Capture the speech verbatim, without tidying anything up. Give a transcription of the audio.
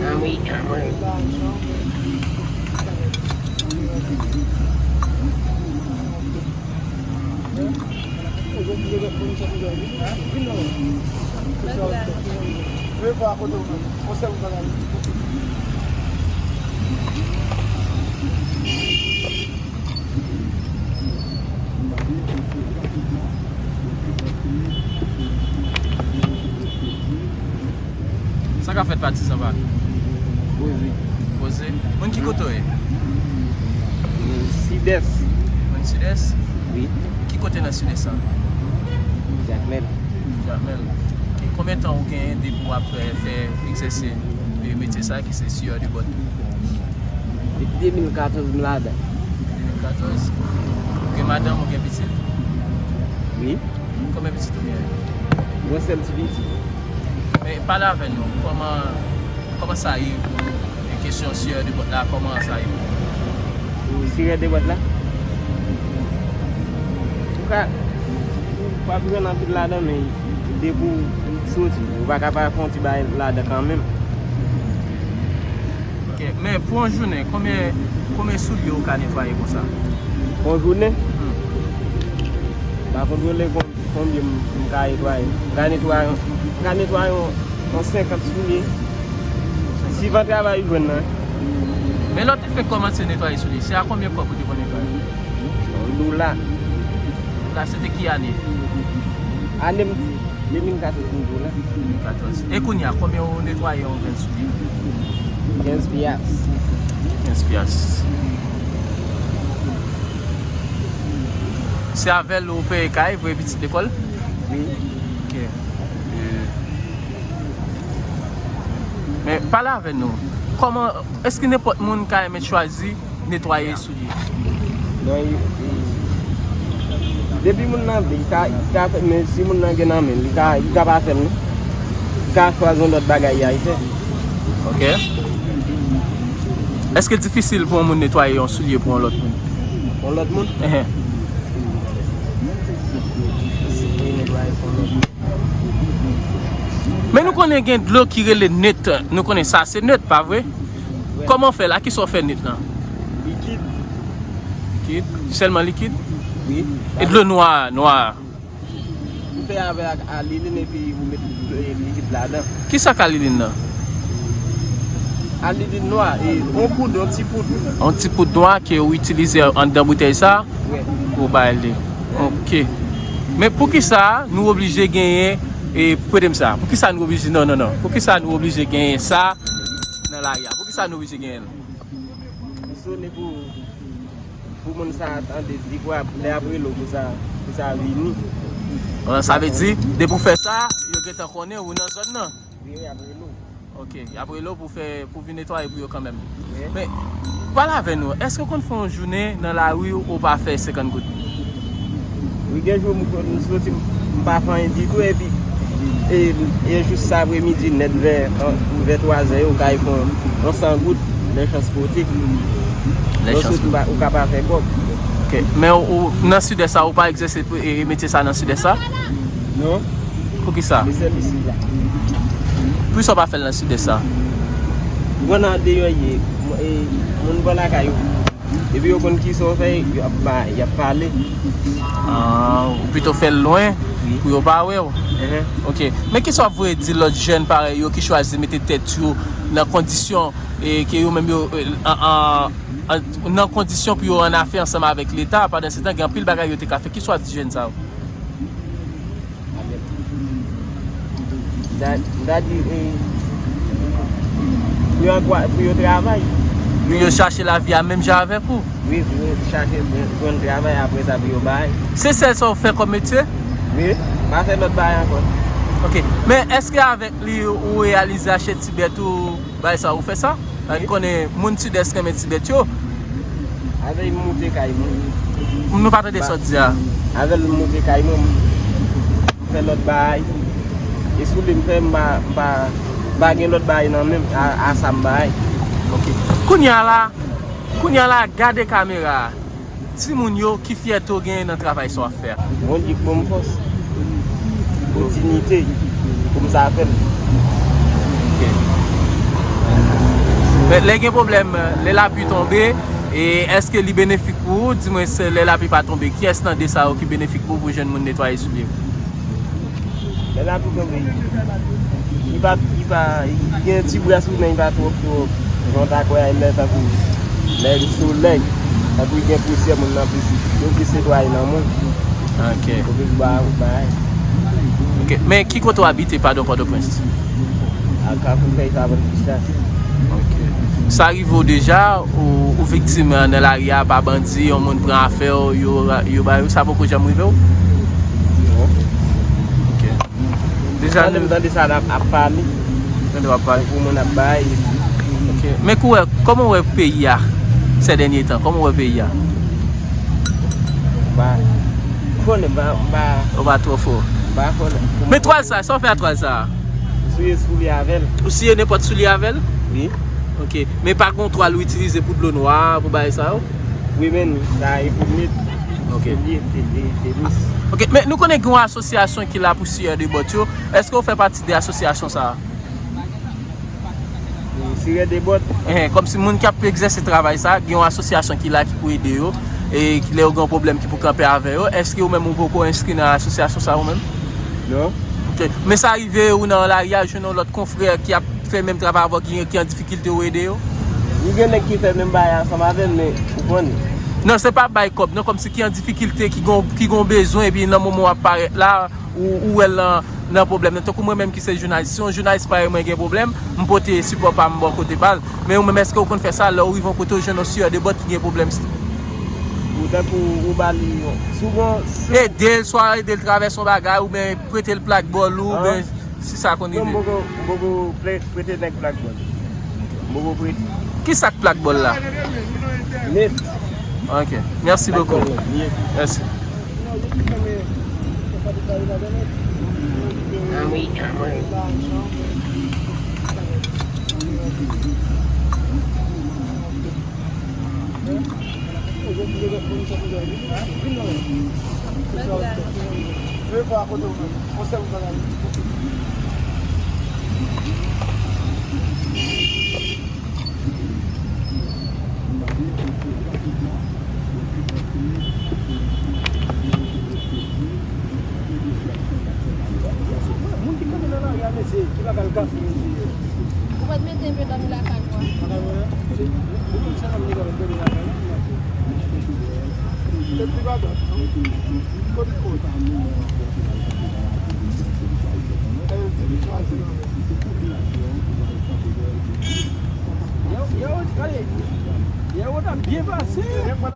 Ah wi, ah wi. Sa k ap fèt patizan pa? Poze. Poze. Moun ki kote w ye? Sidès. Moun Sidès? Wi. Ki kote nan Sidès la? Jakmèl. Jakmèl. E konbyen tan ou genyen depi w ap fè, fè egzèse, e, metye sa ki se siyè de bòt? Depi de mil katòz m ladan. De mil katòz? Ou gen madanm, ou gen pitit? Wi. Konbyen pitit ou gen? Yon sèl ti pitit. Men pale avè nou, kòman, kòman sa ye pou ou? E kesyon siyè de bòt la, kòman sa ye pou ou? Pou siyè de bòt la? Ou ka, ou p ap jwenn anpil ladan, men depi w soti, ou pa ka pa fè yon ti bagay ladan kanmenm. Ok, men pou yon jounen, konbyen, konbyen soulye ou ka netwaye konsa? Pou yon jounen? Hmm. Pa kontwole kon-, konbyen m, m ka netwaye. M ka netwaye, m ka netwaye yon, yon senkant soulye. Sivan travay ou jwenn nan. Men lè w te fenk kòmanse netwaye soulye, se a konbyen kòb ou te konn netwaye? Yon dola. Dola, se te ki ane? Ane m, de mil katòz m di w la. De mil katòz. E kounye a, konbyen ou netwaye yon grenn soulye? Kenz pyas. Kenz pyas. Se avè l ou peye kay, voye pitit lekòl? Wi. Ok. E, men pale avè nou. Kòman, èske nenpòt moun ka renmen chwazi netwaye soulye? Non, e, e, depi moun nan vle, li ka, li ka fè, men si moun nan gen nan men l, li ka, li ka pa fè l, non. Li ka chwazi yon lòt bagay li al fè. Ok. Èske l difisil pou yon moun netwaye yon soulye pou yon lòt moun? Pou yon lòt moun? Ehe. Difisil pou netwaye pou yon lòt moun. Men nou konnen gen dlo ki rele net. Nou konnen sa se net, pa vre? Kòman w fè la? Kisa w fè net lan? Likid. Likid? Sèlman likid? Wi. E dlo nwa, nwa? Ou fè avè ak alilin epi ou met likid ladan. Kisa k alilin nan? Alilin nwa, e, yon poud, yon ti poud. Yon ti poud nwa ke ou itilize anndan boutèy sa? Wi. Pou bay li. Ok. Men poukisa nou oblije genyen, e, prete m sa? Poukisa nou oblije, non, non, non. Poukisa nou oblije genyen sa nan lari a? Poukisa nou oblije genyen l? Sone pou, pou moun sa tande, dekwa lè ap rele w pou sa, pou sa vini. Sa vle di, depi w fè sa, yo gentan konnen ou nan zòn nan. Wi, wi, ap rele w. Ok, y ap rele w pou fè, pou vin netwaye pou yo kanmenm. Wi. Men, pale avè nou, èske w konn fè yon jounen nan lari ou pa fè senkant goud? Wi, gen jou m konn soti, m pa fè anyen ditou, epi, e, e jis apremidi nèt vè, vè twazè yo, ou ka fè yon, yon san goud, lè chans pote. Lè chans pote. Ou ka pa fè kòb. Ok, men ou, ou nan Sidès sa, ou pa egzèse pou, e, metye sa nan Sidès sa? Non. Poukisa? Li sèl isit la. Poukisa w pa fè l nan Sidès sa? Ou konn nan deyò ye, e, moun bò lakay ou. Epi yo konn kisa w fè, y ap ba, y ap pale. Ah, ou pito fè l lwen pou yo pa wè w. Enhen. Ok. Men kisa w ap voye di lòt jèn parèy yo ki chwazi mete tèt yo nan kondisyon, e, ke yo menm yo, e, an, an, an, nan kondisyon pou yo annafè ansanm avèk Leta, pandan se tan gen anpil bagay yo te ka fè. Kisa w ap di jèn sa yo? M ta, m ta di, e, pou yo ankwa-, pou yo travay. Pou yo chache lavi a menm jan avèk ou? Wi, pou yo chache jwenn travay, apre sa pou yo bay. Se sèl sa w fè kòm metye? Wi, m pa fè lòt bagay ankò. Ok, men èske avèk li ou reyalize achte ti bèt ou bay sa, ou fè sa? Sa vle di konnen moun Sidès renmen ti bèt yo. Avè l m moute kay mwen. Nou pa tande sa w di a. Avè l m moute kay mwen, m fè lòt bagay. E soulye m fè, m pa, m pa, m pa gen lòt bagay nan men m, a, a sa m bay. Ok. Kounye a la, kounye a la, gade kamera a. Di moun yo ki fyète w genyen nan travay sa w ap fè a. Bondye k ban m fòs. Kontinite. Pou m sa fè l. Ok. Men lè gen pwoblèm, lè lapli tonbe, e èske li benefik pou ou? Di mwen, se lè lapli pa tonbe, kiyès nan de sa yo ki benefik pou ou, pou jèn moun netwaye soulye? Lè lapli tonbe, li pa, li pa, li gen ti bwès wi, men li pa twòp, twòp. Jan w ta kwè a, lè tankou lè solèy, tankou gen pousyè, moun nan plis, yo plis netwaye nan moun. Ok. Yo plis ba, bagay. Ok. Men ki kote w abite, padon, Pòtoprens? A Kafou Fèy Savann Pistas. Ok. Sa rive w deja, ou, ou viktim nan lari a pa bandi, yon moun pran afè w, yo, yo ba yo, sa poko janm rive w? Non. Ok. Deja tande, nou tande sa ap, ap pale. Tande w ap pale. Pou moun ap bay. Ok. Men kou wè, kòman w wè peyi a, ces derniers temps? Kòman w wè peyi a? Ba, konnen, ba, ba. Ou pa twò fò. Ba, konnen. Men twal sa, sa w fè a twal sa? Souye soulye avè l. Ou siye nenpòt soulye avè l? Wi. Ok. Men pa gon twal ou itilize pou dlo nwa, pou bagay sa yo? Wi, men, sa e pou met. Ok. Soulye, te, te, tenis. Ok, men nou konnen gen yon asosyasyon ki la pou siyè de bòt yo. Èske w fè pati de asosyasyon sa a? Siyè de bòt. Ehen, kòmsi moun k ap egzèse travay sa, gen yon asosyasyon ki la ki pou ede yo, e ki lè yo gen yon pwoblèm ki pou kanpe avè yo. Èske ou menm ou poko enskri nan asosyasyon sa ou menm? Non. Ok. Men sa rive ou nan lari a, jwenn yon lòt konfrè ki ap fè menm travay avè w, ki, ki an difikilte, ou ede yo? Wi, gen nèg ki fè menm bagay ansanm avè m, men ou konnen. Non, se pa bay kòb, non, kòmsi ki an difikilte, ki gon, ki gon bezwen, epi nan moman w ap parèt la, ou, ou wè l nan, nan pwoblèm nan. Tankou mwen menm ki se jounalis, si yon jounalis parèy mwen gen pwoblèm, m pote sipò pa m bò kote pa l. Men ou menm, èske ou konn fè sa lè ou rive yon kote ou jwenn yon siyè de bòt ki gen pwoblèm? Ou tankou ou ba li yon, si w gon, si w ede l, swa ede l travèse yon bagay, oubyen prete l plak bòl ou, oubyen si sa konn rive. Non, m poko, m poko pre-, prete nèg plak bòl. M poko prete. Ki sa k plak bòl la? Nèt. Ok. Mèsi bokou. Mèsi. Moun ki kanpe nan lari a, mesye, ki pa kal kafe, mesye. Ou pa t mete enpe dòmi lakay ou a? Lakay mwen an? Se, se moun sa nan mwen ki dòmi lakay la. Se pi baba. Kote ou? Yo, yo, ale. Yo, w ap byen pase.